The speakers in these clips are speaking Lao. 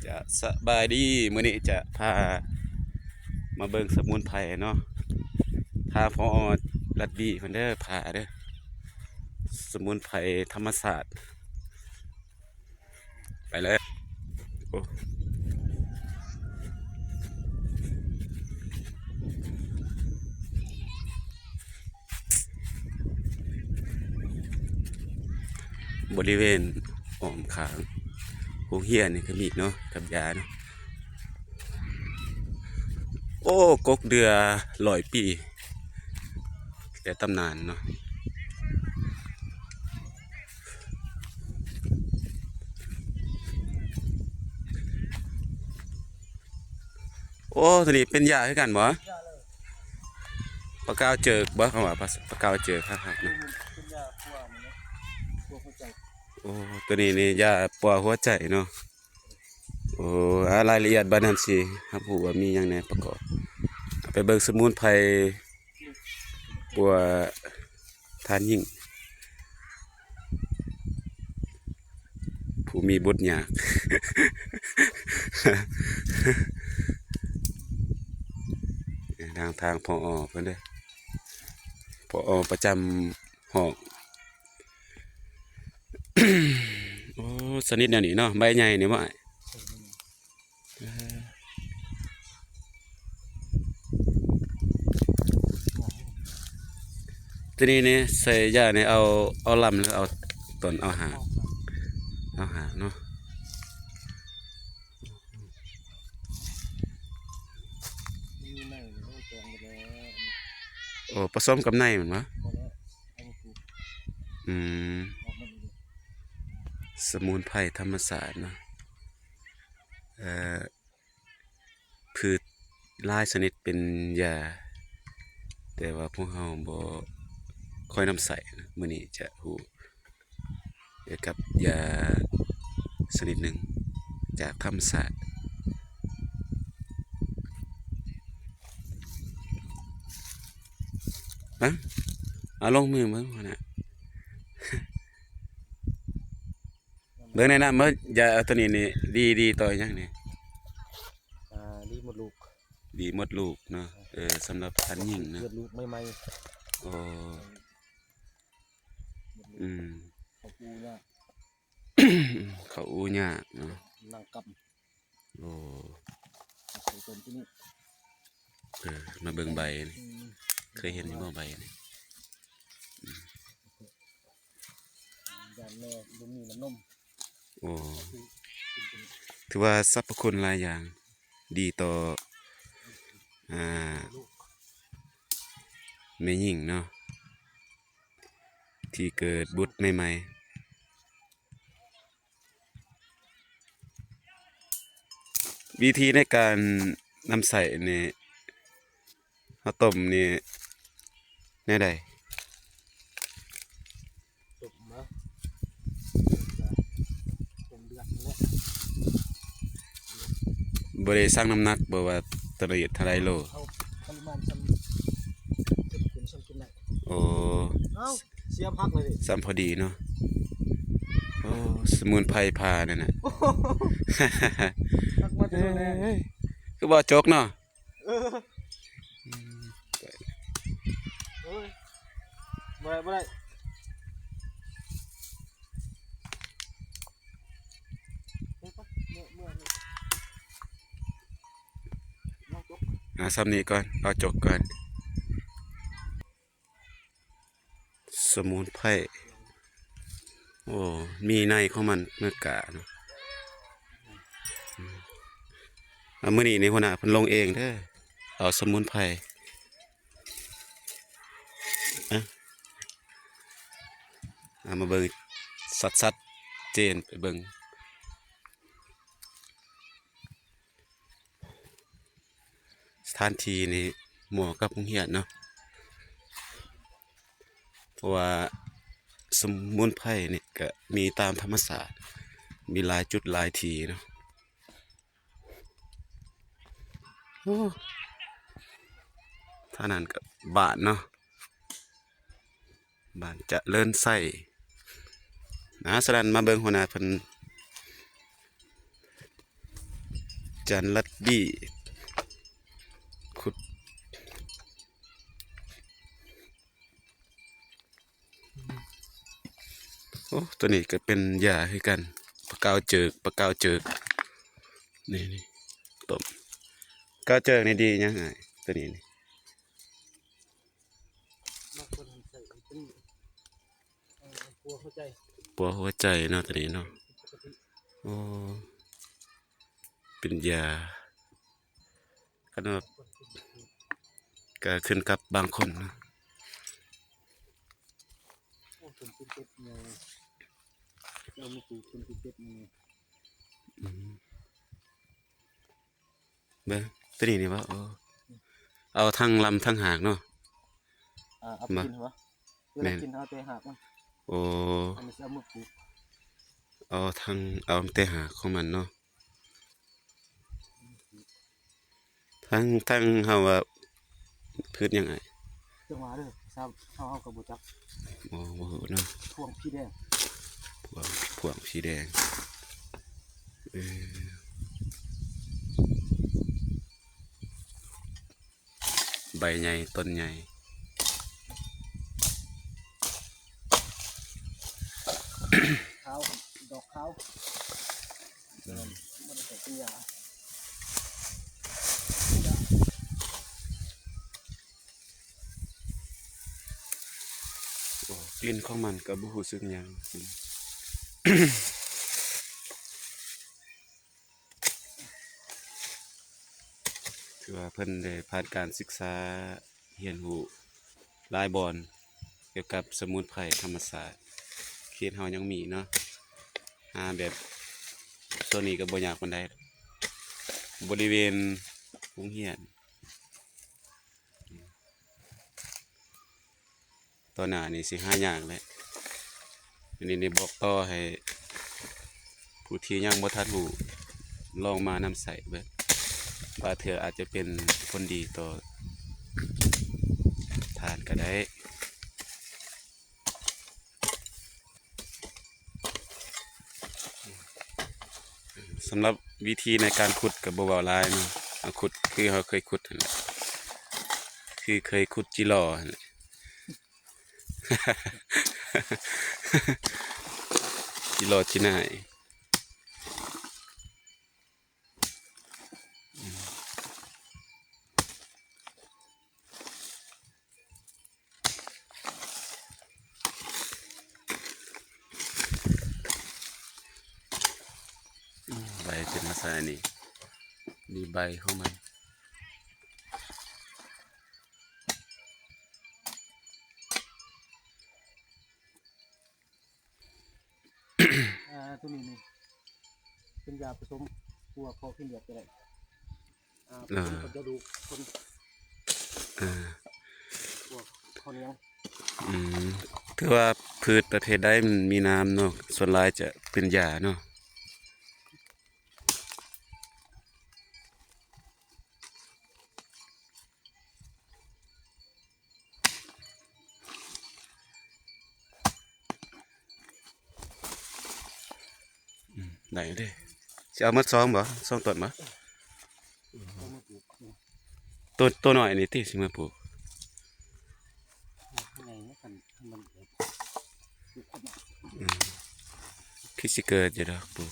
ກະສະບາຍດີ ມື້ນີ້ຈະພາມາເບິ່ງສະໝຸນໄພເນາະ ທາງ ພອ ລັດດີເພິ່ນເດີ ພາເດີ ສະໝຸນໄພທຳມະຊາດ ໄປເລີຍ ໂອ້ ບໍລິເວນອ້ອມຂ້າງໂຮງຮຽນນີ້ກໍມີເນາະ ກັບຢາເນາະ ໂອ້ ກົກເດືອຮ້ອຍປີ ແຕ່ຕຳນານເນາະ ໂອ້ ໂຕນີ້ເປັນຢາຄືກັນບໍ່? ປາກາວເຈີກບໍ່? ເຂົາວ່າປາ ປາກາວເຈີກຄັກໆນະ ໂອ້ ໂຕນີ້ນີ້ຢາປົວຫົວໃຈເນາະ ໂອ້ ອາ ລາຍລະອຽດບາດນັ້ນຊິຮັບຮູ້ວ່າມີຫຍັງແດ່ປະກອບ ໄປເບິ່ງສະໝຸນໄພ ປົວທ່ານຍິງ ຜູ້ມີບຸດຍາກ ທາງ ທາງ ພອ ເພິ່ນເດີ ພອ ປະຈຳຫ້ອງ ໂອ້ ຊະນິດແນວນີ້ເນາະ ໃບໃຫຍ່ນີ້ບໍ່ອ້າຍ? ເອີ ໂຕນີ້ນີ້ໃສ່ຢານີ້ ເອົາ ເອົາລຳ ຫຼືເອົາຕົ້ນ ເອົາຫາກ ເອົາຫາກເນາະ ໂອ້ ປະສົມກັບໃນມັນບໍ່? ອືມ ສະໝຸນໄພທຳມະຊາດເນາະ ເອີ ພືດຫຼາຍຊະນິດເປັນຢາ ແຕ່ວ່າພວກເຮົາບໍ່ຄ່ອຍນຳໃຊ້. ມື້ນີ້ຈະຮູ້ກ່ຽວກັບຢາຊະນິດໜຶ່ງຈາກທຳມະຊາດ. ມາ ເອົາລົງມືເບິ່ງຫັ້ນນະ. ເບິ່ງແນະນຳເບິ່ງ ຢາໂຕນີ້ນີ້ ດີ ດີຕໍ່ຫຍັງນີ້? ອ່າ ດີມົດລູກ ດີມົດລູກເນາະ. ເອີ ສຳລັບທ່ານຍິງເນາະ ເກີດລູກໃໝ່ໆ. ໂອ້ ອືມ ເຂົ້າອູຍາກ ເຂົ້າອູຍາກເນາະ ນັ່ງກຳ. ໂອ້ ໃສ່ຕົ້ນຕົວນີ້ ເອີ ມາເບິ່ງໃບນີ້ ອືມ ເຄີຍເຫັນຢູ່ບໍ່ໃບນີ້? ອືມ ຢ້ານແມ່ບໍ່ມີນ້ຳນົມ. ໂອ້ ຖືວ່າສັບພະຄຸນຫຼາຍຢ່າງ ດີຕໍ່ ອ່າ ແມ່ຍິງເນາະ ທີ່ເກີດບຸດໃໝ່ໆ. ວິທີໃນການນຳໃຊ້ນີ້ ເຮົາຕົ້ມນີ້ແນວໃດ? ຕົ້ມເນາະ ຕົ້ມເດືອດຫັ້ນແຫຼະ. ບໍ່ໄດ້ຊັ່ງນ້ຳໜັກບໍ່ວ່າຕະຫຼະເອີດເທົ່າໃດໂລ? ເອົາປະລິມານຊ່ຳ ເປັນຄົນຊ່ຳກິນໄດ້. ໂອ້ ເອົາ ເສຍຜັກເລີຍ ຊ່ຳພໍດີເນາະ. ໂອ້ ສະໝຸນໄພພານັ້ນນະ ຜັກມາແຕ່ໂດນແລ້ວ ເອີຍ ຄືບໍ່ຈົກເນາະ. ເອີ ອືມ ໂອ້ຍ ບໍ່ໄດ້ ບໍ່ໄດ້. ເອົາ ຊ່ຳນີ້ກ່ອນ ເອົາຈົກກ່ອນ. ສະໝຸນໄພ ໂອ້ ມີໃນຂອງມັນ ເມືອກາເນາະ. ອືມ ອາ ມື້ນີ້ນີ້ຫົວໜ້າເພິ່ນລົງເອງເດີ ເອົາສະໝຸນໄພ ອະ ເອົາມາເບິ່ງຊັດໆເຈນ ໄປເບິ່ງ. ສະຖານທີ່ນີ້ເໝາະກັບໂຮງຮຽນເນາະ ເພາະວ່າສະໝຸນໄພນີ້ກະມີຕາມທຳມະຊາດ ມີຫຼາຍຈຸດຫຼາຍທີ່ເນາະ. ໂອ້ ທາງນັ້ນກະບ້ານເນາະ. ບ້ານຈະເລີນໄຊ. ອາ ສະນັ້ນມາເບິ່ງຫົວໜ້າເພິ່ນ ຈານລັດດີ ຂຸດ ໂອ້ ໂຕນີ້ກໍເປັນຢາຄືກັນ ປາກາວເຈີກ ປາກາວເຈີກ ນີ້ໆ ຕົ້ມ ປາກາວເຈີກນີ້ດີຫຍັງອ້າຍ ໂຕນີ້ນີ້ ບາງຄົນໃສ່ເປັນ ເອີ່ ປົວຫົວໃຈ ປົວຫົວໃຈເນາະ ໂຕນີ້ເນາະ ປົວຫົວໃຈ ໂອ້ ເປັນຢາ ຄັນວ່າ ກໍຂຶ້ນກັບບາງຄົນນະ ໂອ້ ເປັນເຈັບເນາະ ເຈົ້າມີປູກເປັນເຈັບເນາະ ອືມ ເບິ່ງ ຕົວນີ້ນີ້ຫວາ? ໂອ້ ເອົາທັງລຳທັງຫາກເນາະ ອ່າ ເອົາໄປກິນຫວາ? ເວລາກິນເຮົາແຕ່ຫາກມັນ ໂອ້ ອັນນີ້ຊິເອົາມາປູກ ເອົາທັງ ເອົາແຕ່ຫາກຂອງມັນເນາະ ທັງ ທັງເຮົາວ່າພືດຫຍັງອ້າຍ? ຈັງຫວະເດີ ຊາວເຮົາກໍບໍ່ຈັກ ບໍ່ ບໍ່ຮູ້ເນາະ ພວງຜີແດງ ພວງ ພວງຜີແດງ ເອີ ໃບໃຫຍ່ຕົ້ນໃຫຍ່ ຂາວ ດອກຂາວ ອືມ ບໍ່ໄດ້ໃສ່ເກືອ ໂອ້ ກິ່ນຂອງມັນກໍບໍ່ຮູ້ສຶກຫຍັງ ຖືວ່າເພິ່ນໄດ້ຜ່ານການສຶກສາ ຮຽນຮູ້ຫຼາຍບ່ອນກ່ຽວກັບສະໝຸນໄພທຳມະຊາດ ເຂດເຮົາຍັງມີເນາະ ຫາແບບໂຊນນີ້ກໍບໍ່ຍາກປານໃດ ບໍລິເວນໂຮງຮຽນ ຕໍ່ໜ້ານີ້ຊິຫາຍາກແຫຼະ ອັນນີ້ໄດ້ບອກຕໍ່ໃຫ້ຜູ້ທີ່ຍັງບໍ່ທັນຮູ້ ລອງມານຳໃຊ້ເບິ່ງ ບາງເທື່ອອາດຈະເປັນຜົນດີຕໍ່ທ່ານກໍໄດ້. ສຳລັບວິທີໃນການຂຸດກໍບໍ່ເວົ້າຫຼາຍເນາະ ເຮົາຂຸດຄືເຮົາເຄີຍຂຸດຫັ້ນແຫຼະ ຄືເຄີຍຂຸດຈີຫຼໍ່ຫັ້ນແຫຼະ ຈີຫຼໍ່ຈີໜ້າຍ. ອືມ ໃບເປັນລັກສະນະນີ້ ມີໃບຂອງມັນ. ອ່າ ຕົວນີ້ນີ້ເປັນຢາປະສົມ ພວກເຂົ້າກິນເລືອດກໍໄດ້ ອ່າ ເອີ ປະສົມກັບຢາດູກຄົນ ເອີ ພວກເຂົ້າໜຽວ ອືມ ຖືວ່າພືດປະເພດໃດມັນມີນ້ຳເນາະ ສ່ວນຫຼາຍຈະເປັນຢາເນາະ. ອືມ ໄດ້ເດ້ ຊິເອົາໝົດສອງບໍ່? ສອງຕົ້ນບໍ່? ເອົາມາປູກ ໂຕ ໂຕນ້ອຍນີ້ຕິ ຊິມາປູກ ໃຫຍ່ນະ ຄັນ ຄັນມັນ ອືມ ຄືຊິເກີດຢູ່ດອກປູກ.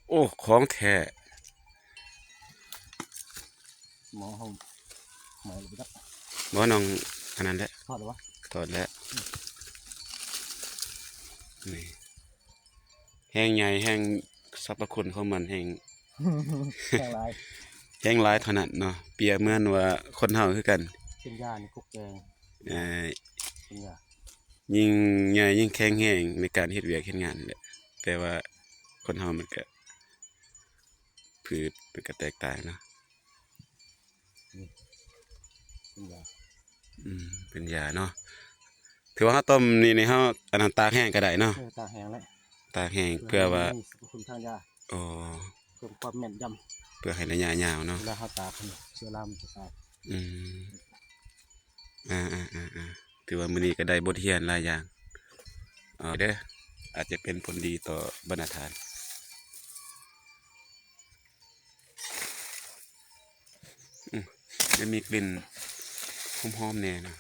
ໂອ້ ຂອງແທ້ ໝໍເຮົາ ໝໍເຮົາບໍ່ຈັກ ບໍ່ ນ້ອງ ອັນນັ້ນແຫຼະ ຖອດແລ້ວຫວາ? ຖອດແລ້ວ ອືມ ນີ້ ແຮງໃຫຍ່ ແຮງ ສັບພະຄຸນຂອງມັນແຮງ ແຮງຫຼາຍ ແຮງຫຼາຍເທົ່ານັ້ນເນາະ ປຽບເໝືອນວ່າຄົນເຮົາຄືກັນ ເປັນຢາໃນກົກແກງ ເອີ ເປັນຢາ ຍິ່ງໃຫຍ່ຍິ່ງແຂງແຮງໃນການເຮັດວຽກເຮັດງານແຫຼະ ແຕ່ວ່າຄົນເຮົາມັນກະ ພືດມັນກະແຕກຕ່າງເນາະ. ອືມ ເປັນຢາ ອືມ ເປັນຢາເນາະ ຖືວ່າເຮົາຕົ້ມນີ້ ນີ້ເຮົາ ອັນນັ້ນ ຕາກແຫ້ງກໍໄດ້ເນາະ ເອີ ຕາກແຫ້ງແຫຼະ ຕາກແຫ້ງເພື່ອວ່າ ເພື່ອໃຫ້ມີສຳພັນທາງຢາ ອໍ ເພີ່ມຄວາມແມ່ນຢຳ ເພື່ອໃຫ້ໄລຍະຍາວເນາະ ເວລາເຮົາຕາກຫັ້ນ ເຊື້ອລາມັນຈະຕາຍ. ອືມ ອ່າໆໆໆ ຖືວ່າມື້ນີ້ກໍໄດ້ບົດຮຽນຫຼາຍຢ່າງ ເອີ ເດີ ອາດຈະເປັນຜົນດີຕໍ່ບັນດາທ່ານ. ອືມ ຍັງມີກິ່ນຫອມໆແດ່ນະ.